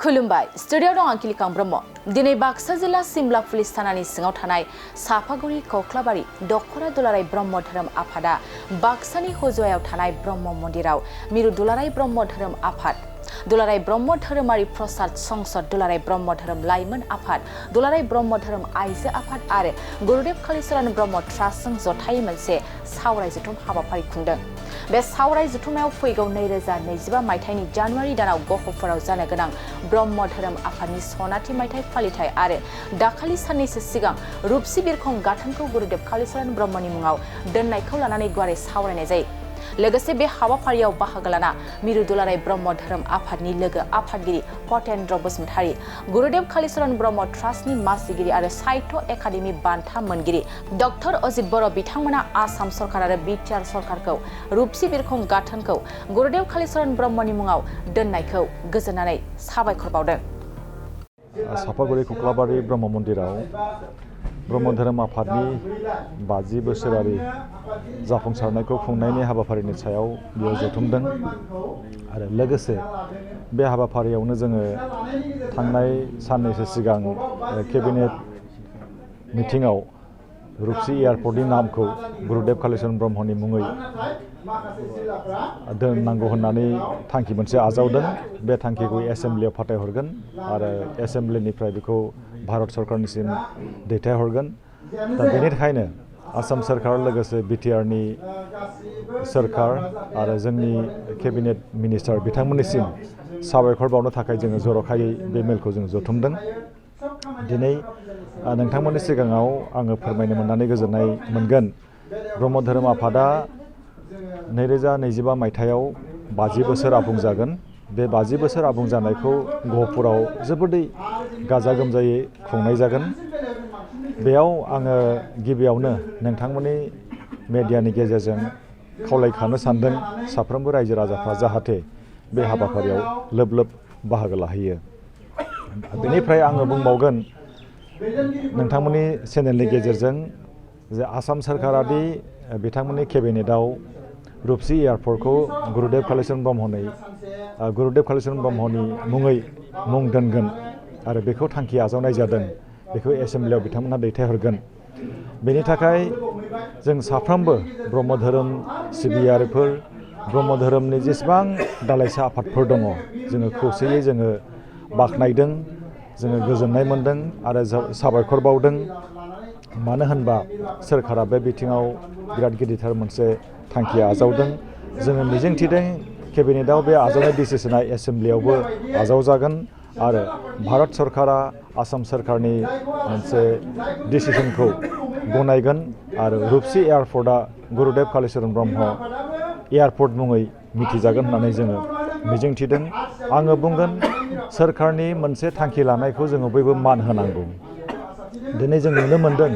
खुलुमबाय स्टुडियो दं आंकिलिकां ब्रह्म दिनै बाक्सा जिल्ला सिमला पुलिस थानानि सिङाव थानाय साफागुरि कख्लाबारि दखरा दुलाराय ब्रह्म धोरोम आफादा बाक्सानि हजयाव थानाय ब्रह्म मन्दिराव मिरु दुलाराय ब्रह्म धोरोम आफाद दुलाराय ब्रह्म धोरोमारि प्रसाद संसद दुलाराय ब्रह्म धोरोम लाइमोन आफाद दुलाराय ब्रह्म धोरोम आइजो आफाद आरो गुरुदेव कालिचरण ब्रह्म ट्रास्टजों जथायै मोनसे सावराय जथुम हाबाफारि खुंदों। बे सावराय जथुमाव फैगौ 2025 मायथाइनि जानुवारि दानाव गहपुराव जानो गोनां ब्रह्म धोरोम आफादनि सनाथि मायथाइ फालिथाय आरो दाखालि साननैसो सिगां रूपसी बिरखं गाथोनखौ गुरुदेव कालिचरण ब्रह्मनि मुङाव दोननायखौ लानानै गुवारै सावरायनाय जायो। लोगोसे बे हाबाफारियाव बाहागो लाना मिरु दुलाराय ब्रह्म धोरोम आफादनि लोगो आफादगिरि पटेन्द्र बसुमतारी गुरुदेव कालिचरण ब्रह्म ट्रास्टनि मासिगिरि आरो साहित्य एकाडेमि बान्था मोनगिरि डॉक्टर अजित बर' बिथांमोना आसाम सरकार आरो बिटिआर सरकारखौ रूपसी बिरखं गाथोनखौ गुरुदेव कालिचरण ब्रह्मनि मुङाव दोननायखौ गोजोननानै साबायखर बावदों। साफागुरि कख्लाबारि ब्रह्म मन्दिराव ब्रह्म धोरोम आफादनि 50 बोसोरारि जाफुंसारनायखौ खुंनायनि हाबाफारिनि सायाव बेयाव जथुमदों आरो लोगोसे बे हाबाफारियावनो जोङो थांनाय साननैसो सिगां केबिनेट मिटिंआव रूपसी एयारपर्टनि नामखौ गुरुदेव कालिचरण ब्रह्मनि मुङै दोननांगौ होननानै थांखि मोनसे आजावदों। बे थांखिखौ एसेम्ब्लियाव फाथायहरगोन आरो एसेम्ब्लिनिफ्राय बेखौ भारत सरकारनिसिम दैथायहरगोन। दा बेनि थाखायनो आसाम सरकार लोगोसे बिटिआरनि सरकार आरो जोंनि केबिनेट मिनिस्टार बिथांमोननिसिम साबायखर बावनो थाखाय जोङो जर'खायै बे मेलखौ जों जथुमदों। दिनै नोंथांमोननि सिगाङाव आङो फोरमायनो मोननानै गोजोननाय मोनगोन। ब्रह्म धोरोम आफादा 2025 मायथाइयाव 50 बोसोर आबुं जागोन। बे 50 बोसोर आबुं जानायखौ गहपुराव जोबोदै गाजा गोमजायै खुंनाय जागोन। बेयाव आङो गिबियावनो नोंथांमोननि मेडियानि गेजेरजों खावलायखानो सानदों साफ्रोमबो रायजो राजाफ्रा जाहाथे बे हाबाफारियाव लोब लोब बाहागो लाहैयो। बेनिफ्राय आङो बुंबावगोन नोंथांमोननि चेनेलनि गेजेरजों जे आसाम सरकारादि बिथांमोननि केबिनेटआव रूपसी एयारपर्टखौ गुरुदेव कालिचरण ब्रह्मनि मुङै मुं दोनगोन आरो बेखौ थांखि आजावनाय जादों। बेखौ एसेम्ब्लियाव बिथांमोनहा दैथायहरगोन। बेनि थाखाय जों साफ्रोमबो ब्रह्म धोरोम सिबियारिफोर ब्रह्म धोरोमनि जेसेबां दालाइसा आफादफोर दङ जोङो खौसेयै जोङो बाख्नायदों, जोङो गोजोननाय मोनदों आरो साबायखर बावदों। मानो होनबा सोरखारा बे बिथिङाव बिराद गिदिरथार मोनसे थांखि आजावदों। जोङो मिजिंथिदों केबिनेटआव बे आजावनाय डिसिसना एसेम्ब्लियावबो आजावजागोन आरो भारत सरकारा आसाम सरकारनि मोनसे डिसिसनखौ गनायगोन आरो रूपसी एयारपर्टआ गुरुदेव कालिचरण ब्रह्म एयारपर्ट मुङै मिथिजागोन होननानै जोङो मिजिंथिदों। आङो बुंगोन सोरखारनि मोनसे थांखि लानायखौ जोङो बयबो मान होनांगौ। दिनै जों नुनो मोनदों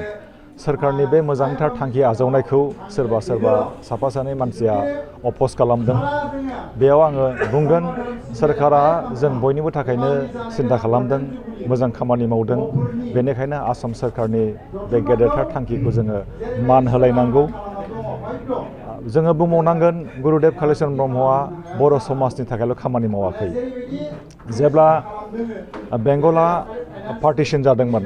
सोरखारनि बे मोजांथार थांखि आजावनायखौ सोरबा साफा सानै मानसिया अप'ज खालामदों। बेयाव आङो बुंगोन सोरखारा जों बयनिबो थाखायनो सिन्था खालामदों, मोजां खामानि मावदों। बेनिखायनो आसाम सरकारनि बे गेदेरथार थांखिखौ जोङो मान होलायनांगौ। जोङो बुंबावनांगोन गुरुदेव कालिचरण ब्रह्मआ बर' समाजनि थाखायल' खामानि मावाखै। जेब्ला बेंगला पार्टिशन जादोंमोन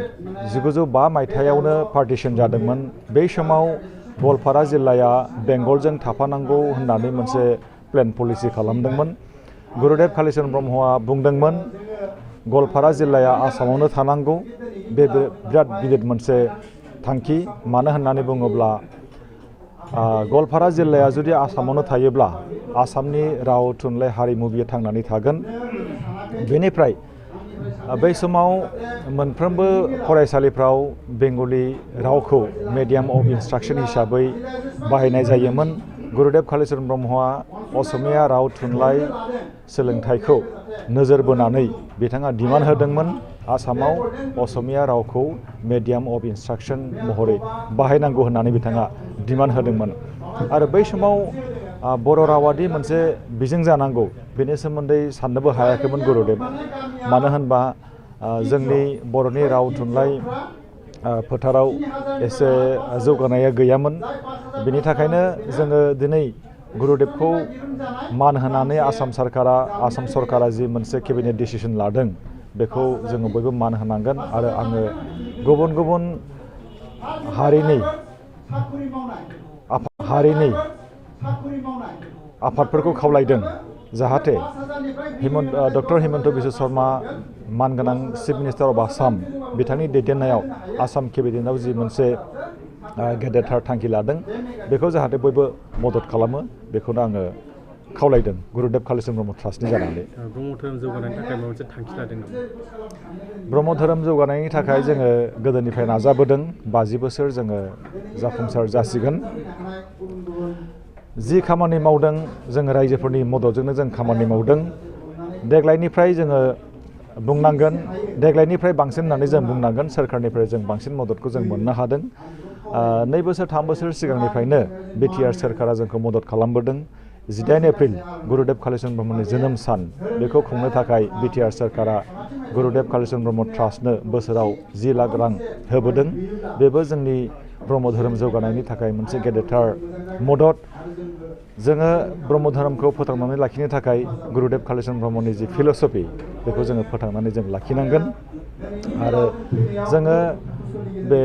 1905 मायथाइयावनो पार्टिशन जादोंमोन। बै समाव गवालपारा जिल्लाया बेंगलजों थाफानांगौ होननानै मोनसे प्लेन पलिसि खालामदोंमोन। गुरुदेव कालिचरण ब्रह्मआ बुंदोंमोन गवालपारा जिल्लाया आसामावनो थानांगौ। बे बिराद गिदिर मोनसे थांखि। मानो होननानै बुङोब्ला गवालपारा जिल्लाया जुदि आसामावनो थायोब्ला आसामनि राव थुनलाइ हारिमु बियो थांनानै थागोन। बेनिफ्राय बै समाव मोनफ्रोमबो फरायसालिफ्राव बेंगलि रावखौ मिडियाम अफ इन्सट्राक्सन हिसाबै बाहायनाय जायोमोन। गुरुदेव कालिचरण ब्रह्मआ असमिया राव थुनलाइ सोलोंथाइखौ नोजोर बोनानै बिथाङा डिमान्ड होदोंमोन आसामाव असमिया रावखौ मिडियाम अफ इन्सट्राक्सन महरै बाहायनांगौ होननानै बिथाङा डिमान्ड होदोंमोन। आरो बै समाव बर' रावादि मोनसे बिजों जानांगौ बेनि सोमोन्दै साननोबो हायाखैमोन गुरुदेव। मानो होनबा जोंनि बर'नि राव थुनलाइ फोथाराव एसे जौगानाया गैयामोन। बेनि थाखायनो जोङो दिनै गुरुदेवखौ मान होनानै आसाम सरकारा जि मोनसे केबिनेट डिसिसन लादों बेखौ जोङो बयबो मान होनांगोन आरो आङो गुबुन गुबुन हारिनि आफादफोरखौ खावलायदों जाहाथे डक्टर हिमन्त बिश्व शर्मा मानगोनां चिफ मिनिस्टार अफ आसाम बिथांनि दैदेननायाव आसाम केबिनेटआव जि मोनसे गेदेरथार थांखि लादों बेखौ जाहाथे बयबो मदद खालामो बेखौनो आङो खावलायदों गुरुदेब कालिचरण ब्रह्म ट्रास्टनि जानानै। ब्रह्म धोरोम जौगानायनि थाखाय माबा मोनसे थांखि लादों नामा? ब्रह्म धोरोम जौगानायनि थाखाय जोङो गोदोनिफ्राय नाजाबोदों 50 बोसोर जोङो जाफुंसार जासिगोन। जि खामानि मावदों जों रायजोफोरनि मददजोंनो जों खामानि मावदों। देग्लायनिफ्राय जोङो बुंनांगोन देग्लायनिफ्राय बांसिन होननानै जों बुंनांगोन सोरखारनिफ्राय जों बांसिन मददखौ जों मोननो हादों। 2 बोसोर 3 बोसोर सिगांनिफ्रायनो बिटिआर सोरखारा जोंखौ मदद खालामबोदों। 18 एप्रिल गुरुदेब कालिचरण ब्रह्मनि जोनोम सान बेखौ खुंनो थाखाय बिटिआर सोरखारा गुरुदेब कालिचरण ब्रह्म ट्रास्टनो बोसोराव 10 लाख रां होबोदों। बेबो जोंनि ब्रह्म धोरोम जौगानायनि थाखाय मोनसे गेदेरथार मदद। जोङो ब्रह्म धोरोमखौ फोथांनानै लाखिनो थाखाय गुरुदेब कालिचरण ब्रह्मनि जि फिल'सफि बेखौ जोङो फोथांनानै जों लाखिनांगोन आरो जोङो बे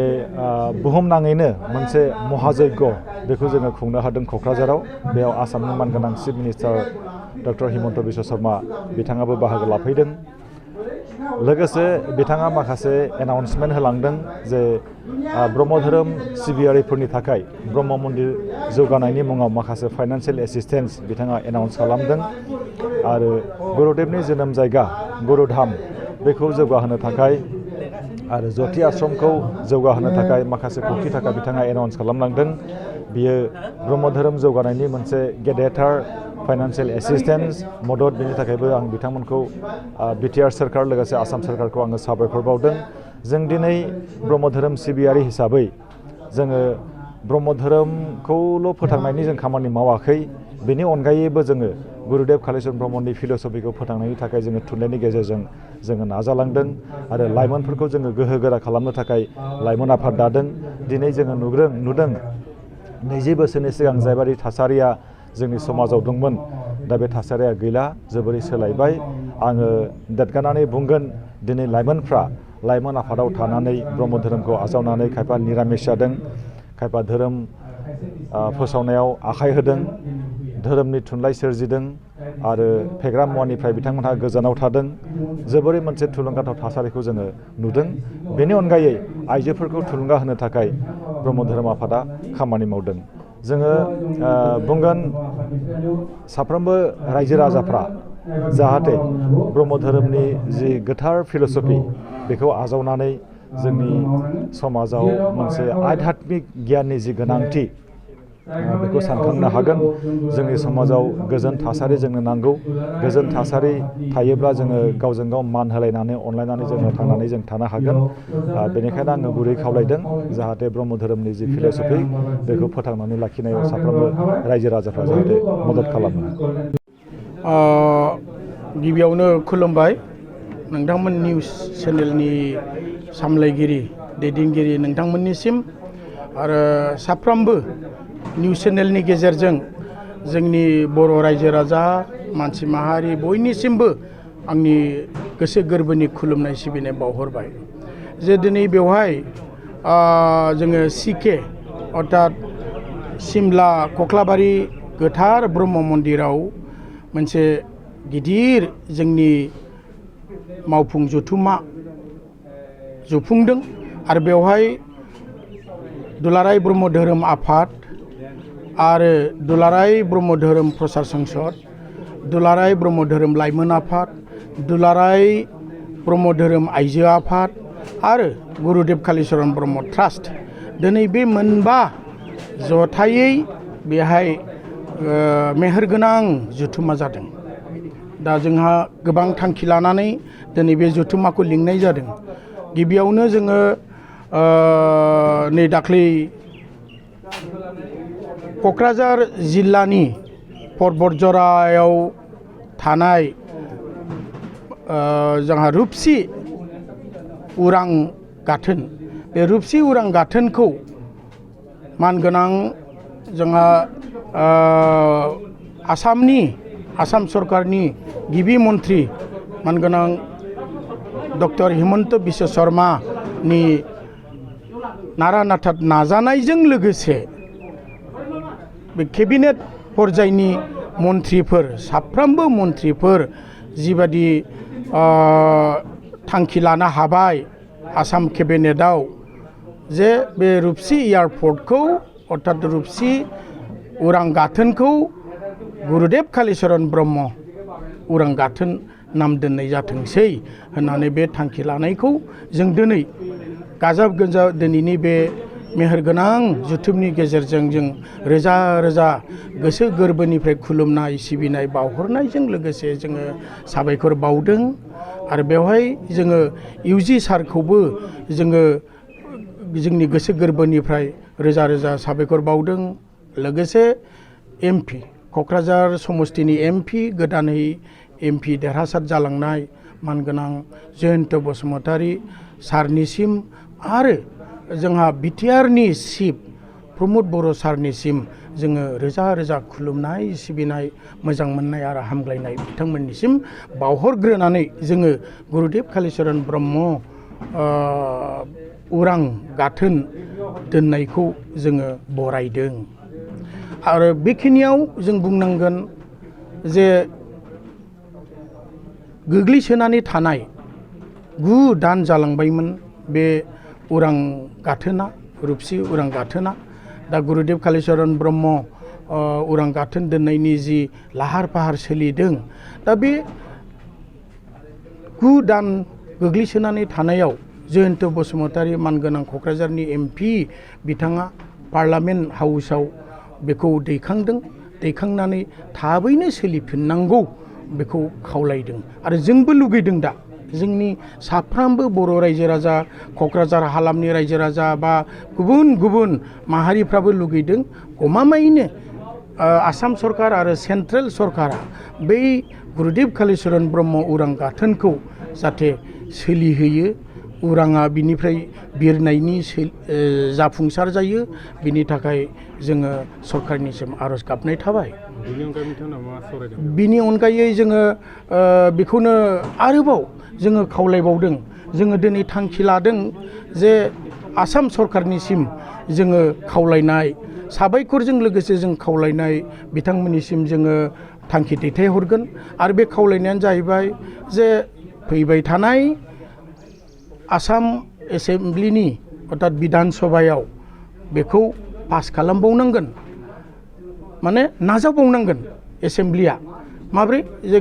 बुहुमनाङैनो मोनसे महायज्ञ बेखौ जोङो खुंनो हादों क'क्राझाराव। बेयाव आसामनि मानगोनां chief minister doctor Himanta Biswa Sharma बिथाङाबो बाहागो लाफैदों। लोगोसे बिथाङा माखासे एनाउन्समेन्ट होलांदों जे ब्रह्म धोरोम सिबियारिफोरनि थाखाय ब्रह्म मन्दिर जौगानायनि मुङाव माखासे फाइनान्सियेल एसिस्टेन्स बिथाङा एनाउन्स खालामदों आरो गुरुदेबनि जोनोम जायगा गुरुधाम बेखौ जौगाहोनो थाखाय आरो जति आश्रमखौ जौगाहोनो थाखाय माखासे कौटि थाखा बिथाङा एनाउन्स खालामलांदों। बियो ब्रह्म धोरोम जौगानायनि मोनसे गेदेरथार फाइनान्सियेल एसिस्टेन्स मदद। बेनि थाखायबो आं बिथांमोनखौ बिटिआर सोरखार लोगोसे आसाम सोरखारखौ आङो साबायखर बावदों। जों दिनै ब्रह्म धोरोम सिबियारि हिसाबै जोङो ब्रह्म धोरोमखौल' फोथांनायनि जों खामानि मावाखै। बेनि अनगायैबो जोङो गुरुदेब कालिचरण ब्रह्मनि फिल'सफिखौ फोथांनायनि थाखाय जोङो थुनलाइनि गेजेरजों जोङो नाजालांदों आरो लाइमोनफोरखौ जोङो गोहोगोरा खालामनो थाखाय लाइमोन आफाद दादों। दिनै जोङो नुदों 20 बोसोरनि सिगां जायबायदि थासारिया जोंनि समाजाव दंमोन दा बे थासारिया गैला, जोबोरै सोलायबाय। आङो देरगानानै बुंगोन दिनै लाइमोनफ्रा लाइमोन आफादाव थानानै ब्रह्म धोरोमखौ आजावनानै खायफा निरामिस जादों, खायफा धोरोम फोसावनायाव आखाइ होदों, धोरोमनि थुनलाइ सोरजिदों आरो फेग्रा मुवानिफ्राय बिथांमोनहा गोजानाव थादों। जोबोरै मोनसे थुलुंगाथाव थासारिखौ जोङो नुदों। बेनि अनगायै आइजोफोरखौ थुलुंगा होनो थाखाय ब्रह्म धोरोम आफादा खामानि मावदों। जोङो बुंगोन साफ्रोमबो रायजो राजाफ्रा जाहाथे ब्रह्म धोरोमनि जि गोथार फिल'सफि बेखौ आजावनानै जोंनि समाजाव मोनसे आध्यात्मिक गियाननि जि गोनांथि बेखौ सानखांनो हागोन। जोंनि समाजाव गोजोन थासारि जोंनो नांगौ। गोजोन थासारि थायोब्ला जोङो गावजों गाव मान होलायनानै अनलायनानै जोङो थांनानै जों थानो हागोन। बेनिखायनो आङो गुरै खावलायदों जाहाथे ब्रह्म धोरोमनि जि फिल'सफि बेखौ फोथांनानै लाखिनायाव साफ्रोमबो रायजो राजाफ्रा जाहाथे मदद खालामो। गिबियावनो खुलुमबाय नोंथांमोन निउस चेनेलनि सामलायगिरि दैदेनगिरि नोंथांमोननिसिम आरो साफ्रोमबो निउस चेनेलनि गेजेरजों जोंनि बर' रायजो राजा मानसि माहारि बयनिसिमबो आंनि गोसो गोरबोनि खुलुमनाय सिबिनाय बावहरबाय जे दिनै बेवहाय जोङो सिके अर्थात सिमला कख्लाबारि गोथार ब्रह्म मन्दिराव मोनसे गिदिर जोंनि मावफुं जथुमा जफुंदों आरो बेवहाय दुलाराय ब्रह्म धोरोम आफाद आरो दुलाराय ब्रह्म धोरोम प्रसार संसद, दुलाराय ब्रह्म धोरोम लाइमोन आफाद, दुलाराय ब्रह्म धोरोम आइजो आफाद आरो गुरुदेब कालिचरण ब्रह्म ट्रास्ट दिनै बे मोनबा जथायै बेहाय मेहेरगोनां जथुमा जादों। दा जोंहा गोबां थांखि लानानै दिनै बे जथुमाखौ लिंनाय जादों। गिबियावनो जोङो नै दाख्लै क'क्राझार जिल्लानि परबतजरायाव थानाय जोंहा रुपसि उरां गाथोन, बे रुपसि उरां गाथोनखौ मानगोनां जोंहा आसाम सरकारनि गिबि मन्थ्रि मानगोनां डक्टर हिमन्त बिश्व शर्मानि नारा नाथा नाजानायजों लोगोसे बे केबिनेट पर्यायनि मन्थ्रिफोर साफ्रोमबो मन्थ्रिफोर जिबादि थांखि लानो हाबाय आसाम केबिनेटआव जे बे रुपसि एयारपर्टखौ अर्थात रुपसि उरां गाथोनखौ गुरुदेव कालिचरण ब्रह्म उरां गाथोन नाम दोननाय जाथोंसै होननानै बे थांखि लानायखौ जों दिनै गाजा गोमजा दिनैनि बे मेहेरगोनां जुथुमनि गेजेरजों जों रोजा रोजा गोसो गोरबोनिफ्राय खुलुमनाय सिबिनाय बावहरनायजों लोगोसे जोङो साबायखर बावदों आरो बेवहाय जोङो इउजि सारखौबो जोङो जोंनि गोसो गोरबोनिफ्राय रोजा रोजा साबायखर बावदों लोगोसे एमपि क'क्राझार समस्तिनि एमपि गोदानै एमपि देरहासार जालांनाय मानगोनां जयन्त बसुमतारी सारनिसिम आरो जोंहा बिटिआरनि चिफ प्रमद बर' सारनिसिम जोङो रोजा रोजा खुलुमनाय सिबिनाय मोजां मोननाय आरो हामग्लायनाय बिथांमोननिसिम बावहरग्रोनानै जोङो गुरुदेव कालिचरण ब्रह्म उरां गाथोन दोननायखौ जोङो बरायदों आरो बेखिनियाव जों बुंनांगोन जे गोग्लैसोनानै थानाय 9 दान जालांबायमोन बे उरां गाथोना रुपसि उरां गाथोना दा गुरुदेव कालिचरण ब्रह्म उरां गाथोन दोननायनि जि लाहार फाहार सोलिदों दा बे 9 दान गोग्लैसोनानै थानायाव जयन्त बसुमतारी मानगोनां क'क्राझारनि एमपि बिथाङा पार्लामेन्ट हाउसाव बेखौ दैखांदों दैखांनानै थाबैनो सोलिफिननांगौ बेखौ खावलायदों आरो जोंबो लुगैदों दा जोंनि साफ्रोमबो बर' रायजो राजा क'क्राझार हालामनि रायजो राजा बा गुबुन गुबुन माहारिफ्राबो लुगैदों गमामायैनो आसाम सरकार आरो सेन्ट्रेल सरकारा बै गुरुदेव कालिचरण ब्रह्म उरां गाथोनखौ जाहाथे सोलिहोयो उराङा बिनिफ्राय बिरनायनि जाफुंसार जायो बिनि थाखाय जोङो सरकारनिसिम आर'ज गाबनाय थाबाय। बिनि अनगायै जोङो बेखौनो आरोबाव जोङो खावलायबावदों जोङो दिनै थांखि लादों जे आसाम सरकारनिसिम जोङो खावलायनाय साबायखरजों लोगोसे जों खावलायनाय बिथांमोननिसिम जोङो थांखि दैथायहरगोन आरो बे खावलायनायानो जाहैबाय जे फैबाय थानाय आसाम एसेमब्लिनि अर्थात बिधान सभायाव बेखौ पास खालामबावनांगोन माने नाजाबावनांगोन एसेमब्लिया माब्रै जे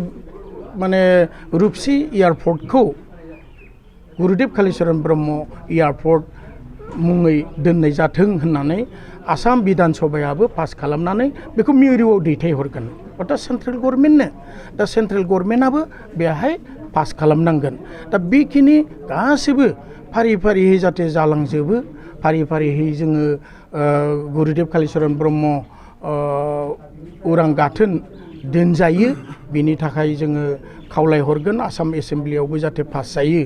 माने रुपसि एयारपर्टखौ गुरुदेव कालिचरण ब्रह्म एयारपर्ट मुङै दोननाय जाथों होननानै आसाम बिधान सभायाबो पास खालामनानै बेखौ मिरुआव दैथायहरगोन अर्थात सेन्ट्रेल गभर्नमेन्टनो दा सेन्ट्रेल गभर्नमेन्टआबो बेहाय पास खालामनांगोन दा बेखिनि गासैबो फारि फारियै जाहाथे जालांजोबो फारि फारियै जोङो गुरुदेव कालिचरण ब्रह्म उरां गाथोन दोनजायो बिनि थाखाय जोङो खावलायहरगोन आसाम एसेमब्लियावबो जाहाथे पास जायो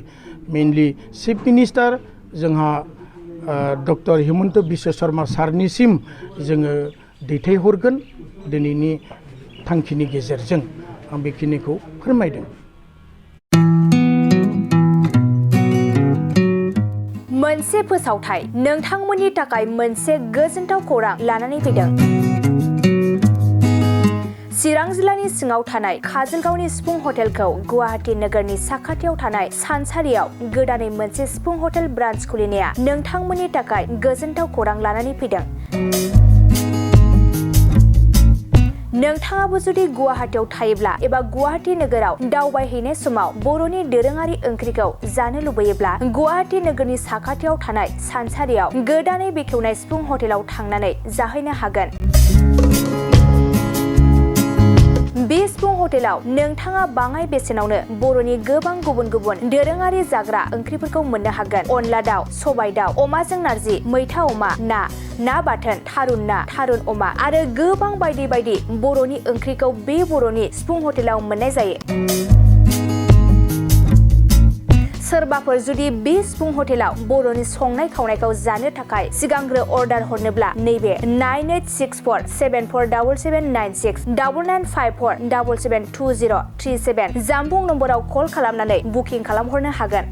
मेनलि चिफ मिनिस्टार जोंहा डक्टर हिमन्त बिश्व शर्मा सारनिसिम जोङो दैथायहरगोन दिनैनि थांखिनि गेजेरजों आं बेखिनिखौ फोरमायदों। मोनसे फोसावथाय नोंथांमोननि थाखाय मोनसे गोजोनथाव खौरां लानानै फैदों। चिरां जिल्लानि सिङाव थानाय काजलगावनि सिफुं हटेलखौ गुवाहाटी नोगोरनि साखाथियाव थानाय सानसारियाव गोदानै मोनसे सिफुं हटेल ब्रान्च खुलिनाया नोंथांमोननि थाखाय गोजोनथाव खौरां लानानै फैदों। नोंथाङाबो जुदि गुवाहाटीयाव थायोब्ला एबा गुवाहाटी नोगोराव दावबायहैनाय समाव बर'नि दोरोङारि ओंख्रिखौ जानो लुबैयोब्ला गुवाहाटी नोगोरनि साखाथियाव थानाय सानसारियाव गोदानै बेखेवनाय सिफुं हटेलाव थांनानै जाहैनो हागोन। बे सिफुं हटेलाव नोंथाङा बाङाय बेसेनावनो बर'नि गोबां गुबुन गुबुन दोरोङारि जाग्रा ओंख्रिफोरखौ मोननो हागोन। अनला दाउ, सबाय दाउ, अमाजों नारजि, मैथा अमा, ना बाथोन, थारुन ना, थारुन अमा आरो गोबां बायदि बायदि बर'नि ओंख्रिखौ बे बर'नि सिफुं हटेलाव मोननाय जायो। सोरबाफोर जुदि बे सिफुं हटेलाव बर'नि संनाय खावनायखौ जानो थाखाय सिगांग्रो अर्डार हरनोब्ला नैबे 9864747796 9954772037 जामबुं नम्बराव कल खालामनानै बुकिं खालामहरनो हागोन।